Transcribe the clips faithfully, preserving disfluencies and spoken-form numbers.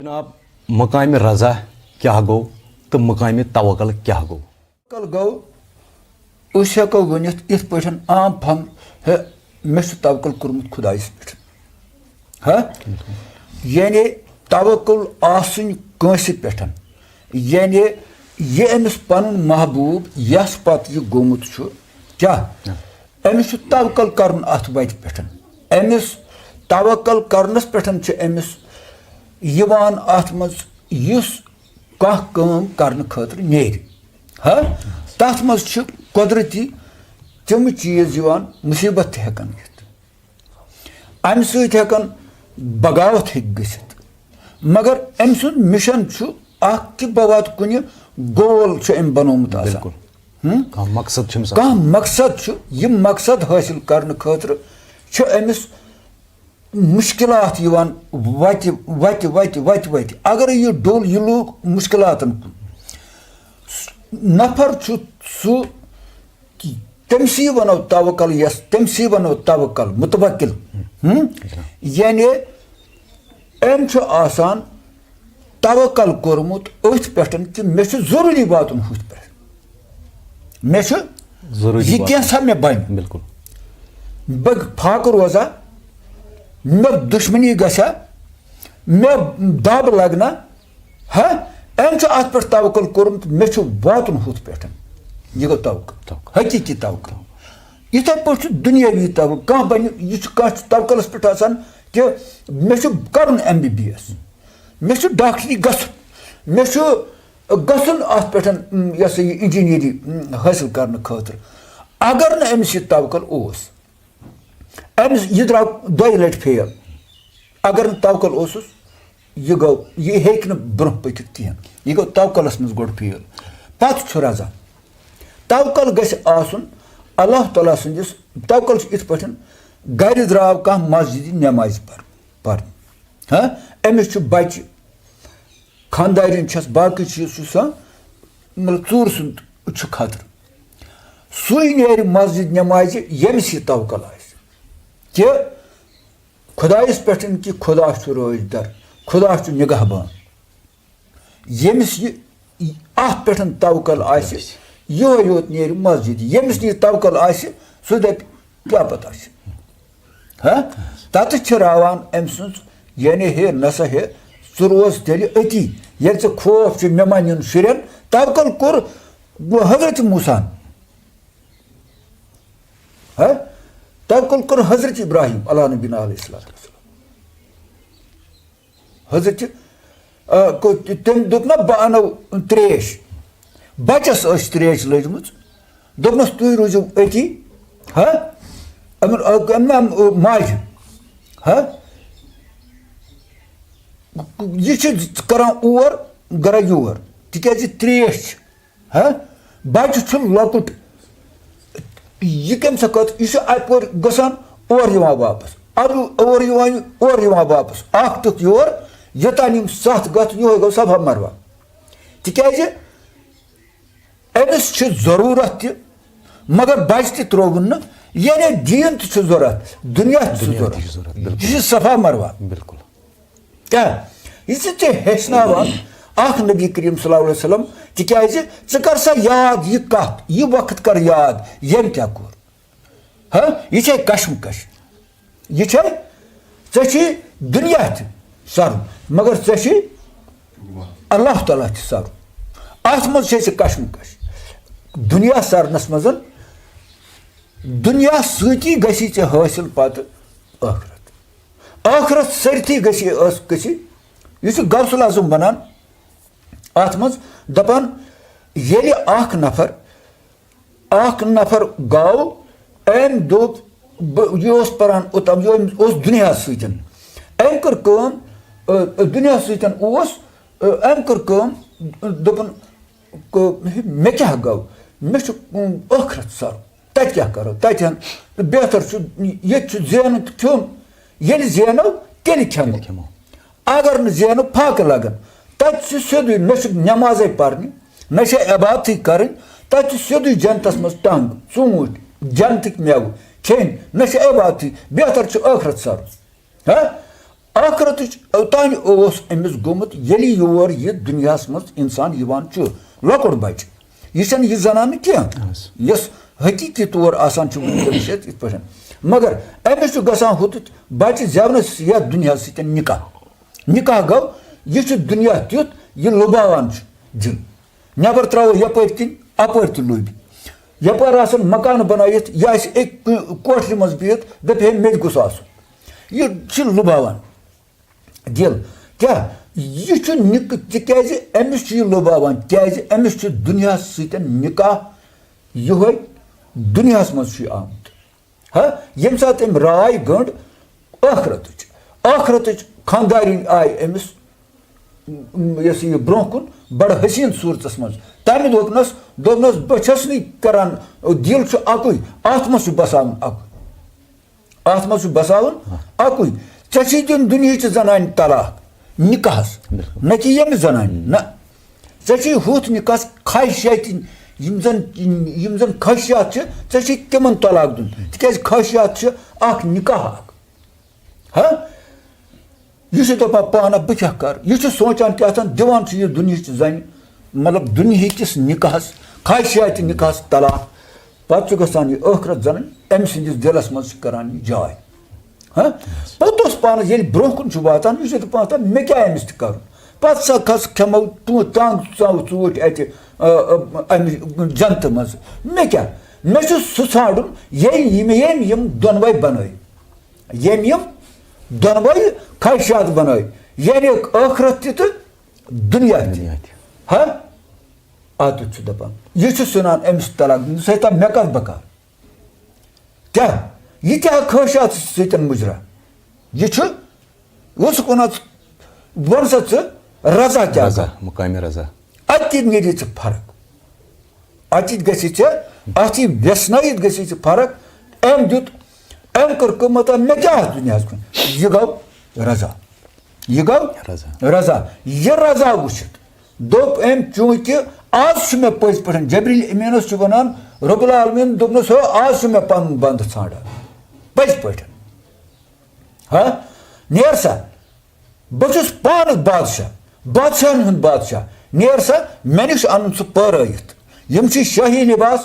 جناب، مقامِ رضا کیٛاہ گوٚو تہٕ مقامِ توکل کیٛاہ گوٚو؟ توکل گوٚو، أسۍ ہٮ۪کو ؤنِتھ یِتھ پٲٹھۍ عام فہم، ہے، مےٚ چھُ توکل کوٚرمُت خۄدایَس پٮ۪ٹھ۔ ہا؟ یعنی توکل آسٕنۍ کٲنٛسہِ پٮ۪ٹھ، یعنی یہِ أمِس پَنُن محبوٗب یَس پَتہٕ یہِ گوٚمُت چھُ، کیٛاہ؟ أمِس چھُ توکل کَرُن اَتھ وَتہِ پٮ۪ٹھ۔ أمِس توکل کَرنَس پٮ۪ٹھ چھُ أمِس یِوان اَتھ منٛز یُس کانٛہہ کٲم کرنہٕ خٲطرٕ نیرِ۔ ہا، تَتھ منٛز چھِ قۄدرٔتی تِم چیٖز یِوان، مُصیٖبت تہِ ہٮ۪کان یِتھ۔ اَمہِ سۭتۍ ہٮ۪کان بغاوت ہیٚکہِ گٔژھِتھ۔ مگر أمۍ سُنٛد مِشن چھُ اکھ کہِ بہٕ واتہٕ کُنہِ گول چھُ أمۍ بنومُت آسان۔ بِلکُل۔ ہُم؟ کانٛہہ مقصد چھُ أمِس آسان۔ کانٛہہ مقصد چھُ، یِم مقصد حٲصِل کرنہٕ خٲطرٕ چھُ أمِس مُشکِلات یِوان وَتہِ وَتہِ وَتہِ وَتہِ وَتہِ۔ اگرے یہِ ڈوٚل، یہِ لوٚگ مُشکِلاتَن کُن۔ نفر چھُ سُہ، تٔمۍ سٕے وَنو توکل، یَس تٔمۍ سٕے وَنو توکل، مُتوکِل۔ ہُم؟ یعنی أمۍ چھُ آسان توکل کوٚرمُت أتھۍ پٮ۪ٹھ کہِ مےٚ چھُ ضروٗری واتُن ہُتھ پٮ۪ٹھ۔ مےٚ چھُ ضروٗری یہِ واتُن۔ کینٛژھا مےٚ بَنہِ۔ بِلکُل۔ بہٕ فاقہٕ روزا، مےٚ دُشمنی گژھا، مےٚ دَب لَگنا، ہا، أمۍ چھُ اَتھ پٮ۪ٹھ توکل کوٚرمُت، مےٚ چھُ واتُن ہُتھ پٮ۪ٹھ۔ یہِ گوٚو توکل۔ توکل۔ حقیٖقی توکل۔ یِتھَے پٲٹھۍ چھُ دُنیٲوی توکل۔ کانٛہہ بَنہِ، یہِ چھُ، کانٛہہ چھُ توکلَس پٮ۪ٹھ آسان کہِ مےٚ چھُ کَرُن ایم بی بی ایس، مےٚ چھُ ڈاکٹری گژھُن، مےٚ چھُ گژھُن اَتھ پٮ۪ٹھ، م، یہِ ہسا یہِ انجینئرنگ، م، حٲصِل کرنہٕ خٲطرٕ۔ اگر نہٕ أمِس یہِ توکل اوس، أمِس یہِ درٛاو دۄیہِ لٹہِ فیل۔ اگر نہٕ توکل اوسُس، یہِ گوٚو، یہِ ہیٚکہِ نہٕ برٛونٛہہ پٔکِتھ کِہیٖنۍ۔ یہِ گوٚو توکلس منٛز گۄڈٕ فیل۔ پتہٕ چھُ رضا۔ توکل گژھِ آسُن اللہ تعالیٰ سٕنٛدِس، توکل چھُ یِتھ پٲٹھۍ گرِ درٛاو کانٛہہ مسجدِ نٮ۪مازِ پر-، پرنہِ۔ ہاں، أمِس چھُ بچہِ، خاندارٮ۪ن چھَس، باقٕے چیٖز چھُ سا، مطلب، ژوٗرٕ سُنٛد چھُ خطرٕ۔ سُے نیرِ مسجد نٮ۪مازِ، ییٚمِس یہِ توکل آسہِ کہِ خۄدایَس پٮ۪ٹھ کہِ خۄدا چھُ رٲچھ در، خۄدا چھُ نگہبان۔ ییٚمِس یہِ اَتھ پٮ۪ٹھ توکل آسہِ، یِہوٚے یوت نیرِ مسجد۔ ییٚمِس نہٕ یہِ توکل آسہِ، سُہ دَپہِ، کیٛاہ پتہ چھِ؟ ہا؟ تَتٮ۪تھ چھِ راوان أمۍ سٕنٛز، یعنی ہے نسا ہے، ژٕ روز تیٚلہِ أتی۔ ییٚلہِ ژےٚ خوف چھُ مےٚ ما نِن شُرٮ۪ن، توکل کوٚر حضرت موسیٰ ہن۔ ہا؟ توکل کوٚر حضرت ابراہیم علیٰ نبینا علیہ الصلوۃ والسلام۔ حضرت، آ، کو-، تٔمۍ دوٚپ نہ، بہٕ اَنو ترٛیش۔ بَچَس ٲس ترٛیش لٔجمٕژ۔ دوٚپنَس، "تُہۍ روٗزِو أتی۔" ہا؟ أمۍ، أمۍ، أمۍ، ماجہِ۔ ہا؟ یہِ چھِ کران اور، گرا یور۔ تِکیٛازِ ترٛیش چھِ۔ ہا؟ بَچہٕ چھُ لۄکُٹ۔ یہِ کَمہِ سا کَتھ؟ یہِ چھُ اَپٲرۍ گژھان، اورٕ یِوان واپَس۔ اَدٕ اورٕ یِوان، اورٕ یِوان واپَس۔ اَکھ ٹُکھ یور، یوٚتام یِم سَتھ گژھ، یِہوٚے گوٚو صفا مروہ۔ تِکیٛازِ أمِس چھِ ضروٗرت تہِ، مگر بَچہٕ تہِ ترٛووُن نہٕ۔ یعنی دیٖن تہِ چھُ ضروٗرت، دُنیا تہِ چھُ دُنیا تہِ ضروٗرت۔ چھُ ضروٗرت، بِلکُل۔ یہِ چھُ صفا مروہ۔ بِلکُل۔ کیٛاہ؟ یہِ چھِ ژےٚ ہیٚچھناوان اَکھ نبی کریم صلی اللہ علیہ وسلم، تِکیٛازِ ژٕ کر سا یاد یہِ کَتھ، یہِ وقت کر یاد، ییٚمۍ کیٛاہ کوٚر۔ ہا؟ یہِ چھے کشمکش۔ یہِ چھے، ژےٚ چھُے دُنیا تہِ سَرُن، مگر ژےٚ چھُے اللہ تعالیٰ تہِ سَرُن۔ اَتھ منٛز چھے ژےٚ کشمکش۔ دُنیا سَرنَس منٛز، دُنیا سۭتی گژھی ژےٚ حٲصِل پَتہٕ ٲخرت۔ ٲخرت سٲرتھی گژھی ٲس گژھی۔ یہِ چھُ غوث الاعظم وَنان اَتھ منٛز، دَپان، ییٚلہِ اَکھ نفر، اَکھ نفر گوٚو، أمۍ دوٚپ، بہٕ، یہِ اوس پَران اوٚتام، یہِ اوس دُنیاہَس سۭتۍ۔ أمۍ کٔر کٲم، أ، دُنیاہَس سۭتۍ اوس، أ، أمۍ کٔر کٲم، دوٚپُن، کہٕ-، مےٚ کیٛاہ گوٚو؟ مےٚ چھُ، اۭں، ٲخرت سَرُن۔ تَتہِ کیٛاہ کَرو؟ تَتہِ ہَن بہتر چھُ، ییٚتہِ چھُ زینُن تہٕ کھیوٚن۔ ییٚلہِ زینو، تیٚلہِ کھٮ۪مو۔ تیٚلہِ کھٮ۪مو۔ اگر نہٕ زینو، فاقہٕ لَگَن۔ تَتہِ چھُ سیوٚدُے، نہ چھُ نٮ۪مازَے پَرنہِ، نہ چھےٚ عبادتٕے کَرٕنۍ۔ تَتہِ چھُ سیوٚدُے جنتَس منٛز ٹنٛگ، ژوٗنٛٹھۍ، جنتٕکۍ مٮ۪وٕ کھیٚنۍ، نہ چھِ عبادتٕے۔ بہتر چھُ ٲخرت سَرُن۔ ہا؟ ٲخرتٕچ اوٚتانۍ اوس أمِس گوٚمُت، ییٚلہِ یور یہِ دُنیاہَس منٛز اِنسان یِوان چھُ، لۄکُٹ بَچہِ۔ یہِ چھَنہٕ یہِ زنان کینٛہہ، اَہَن حظ۔ یۄس حقیٖقی طور آسان چھِ وٕنکیٚنَس یَتھ یِتھ پٲٹھۍ۔ مگر أمِس چھُ گژھان ہُتُتھ بَچہِ زٮ۪ونَس یَتھ دُنیاہَس سۭتۍ نِکاح۔ نِکاح گوٚو، یہِ چھُ دُنیا تیُتھ، یہِ لُباوان چھُ جِن۔ نٮ۪بر ترٛاوو یَپٲرۍ کِنۍ، اَپٲرۍ تہِ لوٚبۍ۔ یَپٲرۍ آسَن مکانہٕ بَنٲیِتھ، یہِ آسہِ أکۍ کُ-، کوٹھرِ منٛز بِہِتھ، دَپہِ ہے، مےٚ تہِ گوٚژھ آسُن۔ یہِ چھِ لُباوان دِل۔ کیٛاہ؟ یہِ چھُ نِک-، تِکیٛازِ أمِس چھُ یہِ لُباوان، کیٛازِ أمِس چھُ دُنیاہَس سۭتۍ نِکاح، یِہوٚے دُنیاہَس منٛز چھُ یہِ آمُت۔ ہا، ییٚمہِ ساتہٕ أمۍ راے گٔنٛڈ ٲخرتٕچ، ٲخرتٕچ خانٛدارِنۍ آیہِ أمِس، م، یۄس یہِ برٛونٛہہ کُن بڑٕ حسیٖن صوٗرتَس منٛز۔ تَمہِ دوٚپنَس، دوٚپنَس، "بہٕ چھَس نہٕ کران، دِل چھُ اَکُے، اَتھ منٛز چھُ بساوُن اَکُے۔ اَتھ منٛز چھُ بساوُن اَکُے۔ ژےٚ چھُے دیُن دُنہِچہِ زنانہِ طلاق نِکاحَس، بِلکُل۔ نہ کہِ ییٚمہِ زنانہِ، نہ۔" ژےٚ چھُے ہُتھ نِکاس خواہشاتہِ، یِم زَن، یِم زَن خواہشات چھِ، ژےٚ چھُے تِمَن طلاق دیُن، تِکیٛازِ خواہشات چھِ اَکھ نِکاح اَکھ۔ ہا؟ یہِ چھُ دَپان پانہٕ، "بہٕ کیٛاہ کَرٕ؟" یہِ چھُ سونٛچان کیٛاہ تام، دِوان چھُ یہِ دُنہِچ زَنہِ، مطلب، دُنہِکِس نِکاحَس، خواہشاتہِ نِکاحَس طلاق۔ پَتہٕ چھُ گژھان یہِ ٲخرت زَنٕنۍ أمۍ سٕنٛدِس دِلَس منٛز چھِ کَران یہِ جاے۔ ہا؟ پوٚتُس پانَس ییٚلہِ برٛونٛہہ کُن چھُ واتان، یہِ چھُ دَپان، "تہٕ مےٚ کیٛاہ أمِس تہِ کَرُن؟ پَتہٕ سا کھَس کھٮ۪مو ٹوٗ-، ٹانٛگہٕ ژاو ژوٗٹھۍ اَتہِ، آ، آ، اَمہِ جنتہٕ منٛز۔ مےٚ کیٛاہ؟ مےٚ چھُ سُہ ژھانٛڈُن، ییٚمۍ یِم، ییٚمۍ یِم دۄنوَے بَنٲے۔ ییٚمۍ یِم دۄنوَے خواہشات بَنٲے، یعنی ٲخرت تہِ تہٕ دُنیا تہِ۔" دُنیا تہِ۔ ہا؟ اَتھ چھُ دَپان، یہِ چھُ سُنان أمِس طلاق، دوٚپمَس، "ہے، تَب مےٚ کَتھ بَکار؟" کیٛاہ؟ یہِ تہِ ہا خٲہِشات سۭتۍ مُجرا۔ یہِ چھُ، اوسُکھ وَنان، وَن سا ژٕ رضا کیٛاہ رضا، گوٚو؟ مقامِ رضا۔ اَتہِ تہِ نیری ژٕ فرق۔ اَتہِ تہِ گژھی ژےٚ، اَتھ یہِ وٮ۪ژھنٲیِتھ گژھی ژےٚ فرق۔ أمۍ دیُت، أمۍ کٔر کٲم، مطلب، مےٚ کیٛاہ اَتھ دُنیاہَس کُن؟ یہِ گوٚو رضا۔ یہِ گوٚو رضا۔ رضا۔ یہِ رضا وٕچھِتھ دوٚپ أمۍ، چوٗنٛکہِ آز چھُ مےٚ پٔزۍ پٲٹھۍ، جبریل امیٖنَس چھُ وَنان، رب العالمین دوٚپنَس، "ہو، آز چھُ مےٚ پَنُن بنٛدٕ ژھانٛڈان۔ پٔزۍ پٲٹھۍ۔ ہا؟ نیر سا، بہٕ چھُس پانہٕ بادشاہ، بادشاہَن ہُنٛد بادشاہ۔ نیر سا، مےٚ نِش اَنُن سُہ پٲرٲیِتھ۔" یِم چھِ شٲہی لباس۔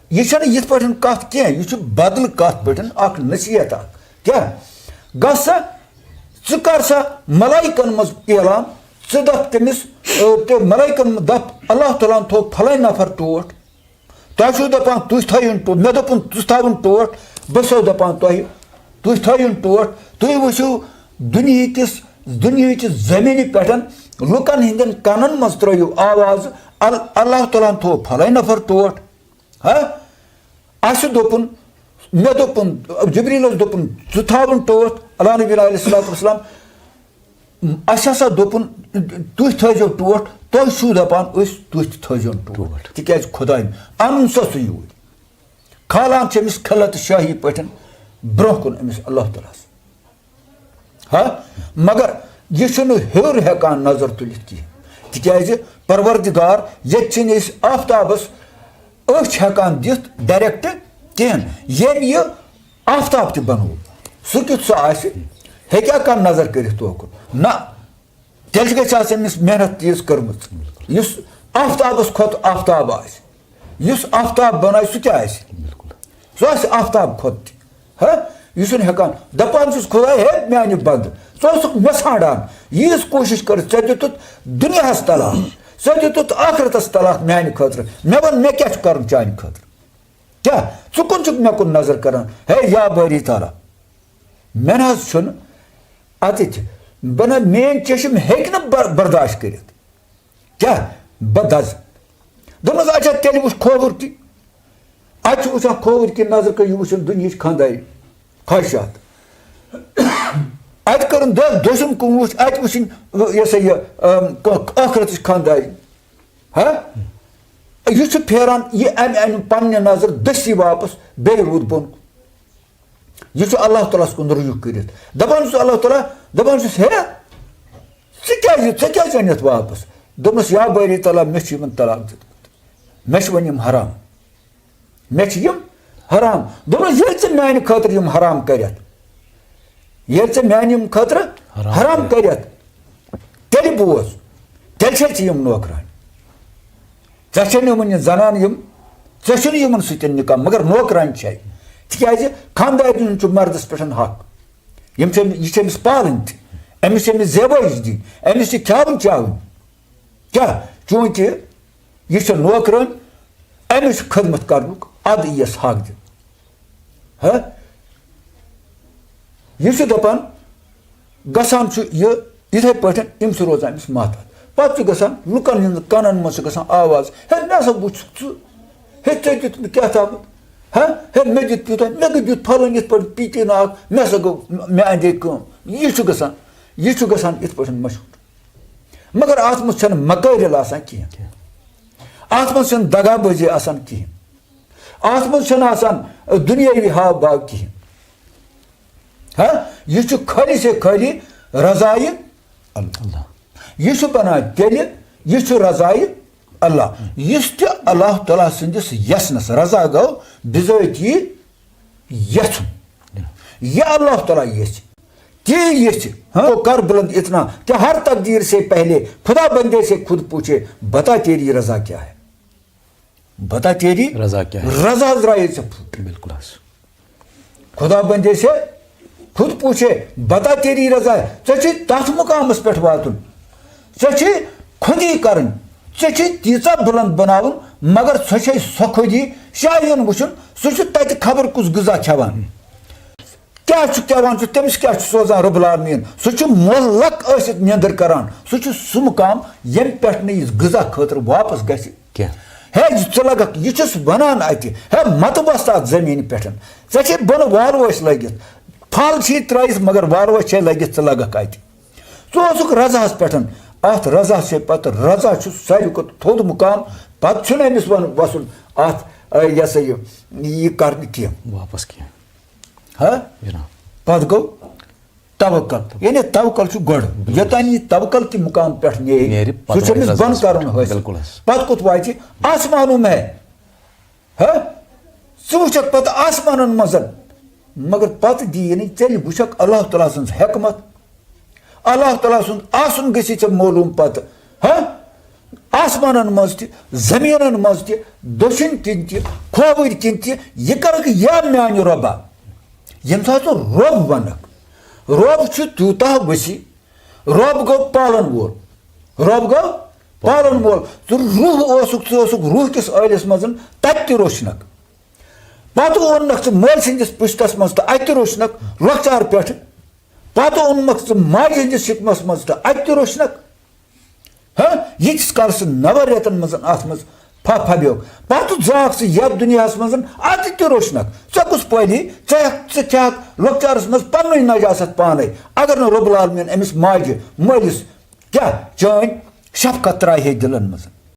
یہِ چھَنہٕ یِتھ پٲٹھۍ کَتھ کینٛہہ، یہِ چھُ بدل کَتھ پٲٹھۍ اَکھ نصیحت اَکھ۔ کیٛاہ؟ گژھ سا، ژٕ کر سا ملائکن منٛز اعلان، ژٕ دپ تٔمِس، ٲ، تہٕ ملائکن دپ، "اللہ تعالیٰ ہن تھوٚو فلٲنۍ نفر ٹوٹھ، تۄہہِ چھُو دپان تُہۍ تھٲیِو ٹوٹھ، مےٚ دوٚپُن ژٕ تھاوُن ٹوٹھ، بہٕ چھُسو دپان تۄہہِ، تُہۍ تھٲیِو ٹوٹھ، تُہۍ وٕچھِو دُنیہکِس، دُنیہچہِ زمینہِ پٮ۪ٹھ لُکن ہٕنٛدٮ۪ن کنن منٛز ترٲیِو آواز، ال-، اللہ تعالیٰ ہن تھوٚو فلٲنۍ نفر ٹوٹھ۔" ہا؟ اَسہِ دوٚپُن، مےٚ دوٚپُن، جبریٖلَس دوٚپُن، "ژٕ تھاوُن ٹوٹھ"، اللہ نبی علیہ الصلوۃ والسلام، اَسہِ ہسا دوٚپُن، "تُہۍ تھٲیزیو ٹوٹھ، تۄہہِ چھُو دَپان أسۍ تُہۍ تہِ تھٲیزیون ٹوٹھ۔" ٹوٹھ۔ تِکیٛازِ خۄداے اَنُن سا سُہ یوٗرۍ۔ کھالان چھِ أمِس خلعت شاہی پٲٹھۍ برٛونٛہہ کُن أمِس اللہ تعالیٰ ہَس۔ ہا؟ مگر یہِ چھُنہٕ ہیوٚر ہٮ۪کان نظر تُلِتھ کِہیٖنۍ۔ تِکیٛازِ پروردگار، ییٚتہِ چھِنہٕ أسۍ آفتابَس أچھ ہٮ۪کان دِتھ direct کِہیٖنۍ۔ ییٚمۍ یہِ آفتاب تہِ بنوو، سُہ کیُتھ سُہ آسہِ، ہیٚکیٛاہ کانٛہہ نظر کٔرِتھ توکُن؟ نہ، تیٚلہِ گژھِ آسٕنۍ أمِس محنت تیٖژ کٔرمٕژ۔ یُس آفتابَس کھۄتہٕ آفتاب آسہِ، یُس آفتاب بنایہِ، سُہ کیٛاہ آسہِ؟ سُہ آسہِ آفتاب کھۄتہٕ تہِ۔ ہا؟ یہِ چھُنہٕ ہٮ۪کان۔ دَپان چھُس، "خۄداے، ہے میٛانہِ بنٛدٕ، ژٕ اوسُکھ مےٚ ژھانٛڈان، ییٖژ کوٗشِش کٔرٕتھ، ژےٚ دیُتُتھ دُنیاہَس طلاق، ژےٚ دیُتُتھ ٲخرَتَس طلاق میٛانہِ خٲطرٕ۔ مےٚ وَن، مےٚ کیٛاہ چھُ کَرُن چانہِ خٲطرٕ؟ کیٛاہ؟ ژٕ کُن چھُکھ مےٚ کُن نظر کران؟ ہے یا بٲری تعالیٰ، مےٚ نہ حظ چھُنہٕ اَتہِ تہِ، بہٕ نہ، میٛٲنۍ چٔشِم ہیٚکہِ نہٕ بر-، برداشت کٔرِتھ۔ کیٛاہ؟ بہٕ دَزٕ۔" دوٚپمَس، "اچھا، تیٚلہِ وٕچھ کھووُر تہِ۔" اَتہِ چھُ وٕچھان کھووُر کِنۍ نظر کٔرِتھ، یہِ وٕچھُن دُنیہٕچ خانٛداری خواہشات۔ اَتہِ کٔرٕن دۄ-، دٔچھُن کُن وٕچھ، اَتہِ وٕچھِنۍ، یہِ ہسا یہِ، اَم، کۄ-، ٲخرتٕچ خانٛداری۔ ہا؟ یہِ چھُ پھیران، یہِ اَمہِ اَنہِ پننہِ نظر دٔستی واپس، بیٚیہِ روٗد بۄن کُن۔ یہِ چھُ اللہ تعالیٰ ہَس کُن رجوع کٔرِتھ۔ دَپان چھُس، "اللہ تعالیٰ"، دَپان چھُس، "ہے، ژٕ کیٛازِ، ژےٚ کیٛازِ اَنِتھ واپس؟" دوٚپمَس، "یا بٲری تعالیٰ، مےٚ چھُ یِمَن طلاق دیُتمُت۔ مےٚ چھِ وۄنۍ یِم حرام۔" مےٚ چھِ یِم حرام۔ دوٚپمَس، ییٚلہِ ژےٚ میٛانہِ خٲطرٕ یِم حرام کٔرِتھ، ییٚلہِ ژےٚ میٛانہِ یِم خٲطرٕ حرام کٔرِتھ، تیٚلہِ بوز، تیٚلہِ چھے ژےٚ یِم نوکران۔ ژےٚ چھے نہٕ یِمن یہِ زنان یِم، ژےٚ چھُنہٕ یِمن سۭتۍ نکاح، مگر نوکران چھے۔ تِکیازِ خاندارِ ہُنٛد چھُ مردس پٮ۪ٹھ حق۔ یِم چھِ أمِس، یہِ چھِ أمِس پالٕنۍ تہِ، أمِس چھِ أمِس زیبٲیِش دِنۍ، أمِس چھِ کھیاوٕنۍ چاوٕنۍ۔ کیٛاہ؟ چوٗنٛکہِ یہِ چھِ نوکرٲنۍ، أمِس چھُ خدمت کرنُک ادٕ یِیَس حق دِنہٕ۔ ہہ؟ یہِ چھُ دَپان، گژھان چھُ یہِ یِتھَے پٲٹھۍ، یِم چھِ روزان أمِس ماتحت۔ پَتہٕ چھُ گژھان، لُکَن ہٕنٛز کَنَن منٛز چھِ گژھان آواز، "ہے، مےٚ ہسا وُچھُکھ ژٕ، ہے، ژےٚ دیُتمُت کیٛاہ تام، ہہ؟ ہے، مےٚ دیُت تیوٗتاہ، مےٚ گوٚو دیُت پھلٲنۍ یِتھ پٲٹھۍ پیٖتی ناو، مےٚ ہسا گوٚو، مےٚ اَندے کٲم۔" یہِ چھُ گژھان، یہِ چھُ گژھان یِتھ پٲٹھۍ مشہوٗر۔ مگر اَتھ منٛز چھَنہٕ مقٲرِل آسان کِہیٖنۍ۔ اَتھ منٛز چھَنہٕ دغا بٲزی آسان کِہیٖنۍ۔ اَتھ منٛز چھَنہٕ آسان دُنیٲوی ہاو باو کِہیٖنۍ۔ ہا، یہِ چھُ خٲلی سے خٲلی رضایہِ اللہ۔ یہِ چھُ بَنان تیٚلہِ، یہِ چھُ رضایہِ اللہ۔ یُس تہِ اللہ تعالیٰ سٕنٛدِس یَژھنَس رضا گوٚو، بِذٲتی یَژھُن۔ یہِ اللہ تعالیٰ یَژھِ، تی یَژھِ۔ ہاں، وہ کر بلند اتنا کہ ہر تقدیر سے پہلے خدا بندے سے خود پوچھے، بتا تیری رضا کیا ہے؟ بتا تیری رضا کیا ہے؟ رضا حظ درٛایے ژےٚ پھُٹ۔ بالکل حظ۔ خدا بندے سے خود پوچھے، بتا تیری رضا ہے۔ ژےٚ چھُے تَتھ مُقامَس پٮ۪ٹھ واتُن۔ ژےٚ چھُے خۄدی کَرٕنۍ۔ ژےٚ چھُے تیٖژاہ بُلند بَناوُن، مگر ژےٚ چھے سۄ خۄدی شاہیٖن وٕچھُن، سُہ چھُ تَتہِ خبر کُس غذا کھٮ۪وان۔ کیٛاہ چھُ کھٮ۪وان چھُ، تٔمِس کیٛاہ چھُ سوزان رب العالمین؟ سُہ چھُ مُعلق ٲسِتھ نیٚنٛدٕر کَران۔ سُہ چھُ سُہ مُقام، ییٚمہِ پٮ۪ٹھ نہٕ یہِ غذا خٲطرٕ واپس گژھِ۔ کینٛہہ۔ ہے، یہِ ژٕ لگکھ، یہِ چھُس وَنان اَتہِ۔ ہے، مَتہٕ وَس اَتھ زٔمیٖنہِ پٮ۪ٹھ۔ ژےٚ چھے بۄنہٕ والوَس لٲگِتھ۔ پھل چھِی ترٛٲیِتھ، مگر والوَس چھے لٲگِتھ، ژٕ لگکھ اَتہِ۔ ژٕ اوسُکھ رضاہَس پٮ۪ٹھ۔ اَتھ رضا چھے پَتہٕ، رضا چھُ ساروی کھۄتہٕ تھوٚد مُقام۔ پَتہٕ چھُنہٕ أمِس وَن-، وَسُن اَتھ، اَ، یہِ ہسا یہِ، یہِ کَرنہٕ کینٛہہ۔ واپس کینٛہہ۔ ہا؟ جناب۔ پَتہٕ گوٚو توکل۔ یعنی توکل چھُ گۄڈٕ۔ یوٚتام یہِ توکل کہِ مُقام پٮ۪ٹھ نیرِ، نیرِ، سُہ پَتہٕ چھُ أمِس رضا بۄن کَرُن حٲصِل۔ بالکل حظ۔ پَتہٕ کوٚت واتہِ؟ آسمانوں میں۔ ہا؟ ژٕ وٕچھکھ پَتہٕ آسمانَن منٛز، مگر پَتہٕ دِیہِ نہٕ، تیٚلہِ وٕچھکھ اللہ تعالیٰ سٕنٛز حکمت۔ اللہ تعالیٰ سُنٛد آسُن گژھِ ژےٚ معلوٗم پَتہٕ۔ ہا؟ آسمانَن منٛز تہِ، زٔمیٖنَن منٛز تہِ، دٔچھِنۍ کِنۍ تہِ، کھووٕرۍ کِنۍ تہِ، یہِ کَرَکھ یا میٛانہِ رۄبا؟ ییٚمہِ ساتہٕ ژٕ رۄب وَنَکھ، رۄب چھُ تیوٗتاہ ؤسیع، رۄب گوٚو پالَن وول، رۄب گوٚو پالَن وول۔ ژٕ روح اوسُکھ، ژٕ اوسُکھ روح کِس ٲلِس منٛز، تَتہِ تہِ روچھنَکھ۔ پَتہٕ اوٚننَکھ ژٕ مٲلۍ سٕنٛدِس پُشتَس منٛز تہٕ اَتہِ تہِ روچھنَکھ لۄکچار پٮ۪ٹھٕ۔ پَتہٕ اوٚنمَکھ ژٕ ماجہِ ہٕنٛدِس شِکمَس منٛز تہٕ اَتہِ تہِ روچھنَکھ۔ ہاں، ییٖتِس کالَس ژٕ نَوَن رٮ۪تَن منٛز اَتھ منٛز پھَ پھَبیوکھ۔ پَتہٕ ژاکھ ژٕ یَتھ دُنیاہَس منٛز، اَتہِ تہِ روچھنَکھ۔ ژےٚ کُس پٲلی؟ ژٕ ہٮ۪کھ، ژٕ کھٮ۪کھ لۄکچارَس منٛز پَنٕنُے نجاست پانَے۔ اگر نہٕ رۄب العالمیٖن أمِس ماجہِ مٲلِس کیٛاہ چٲنۍ شفقت ترٛایہِ ہے دِلَن منٛز۔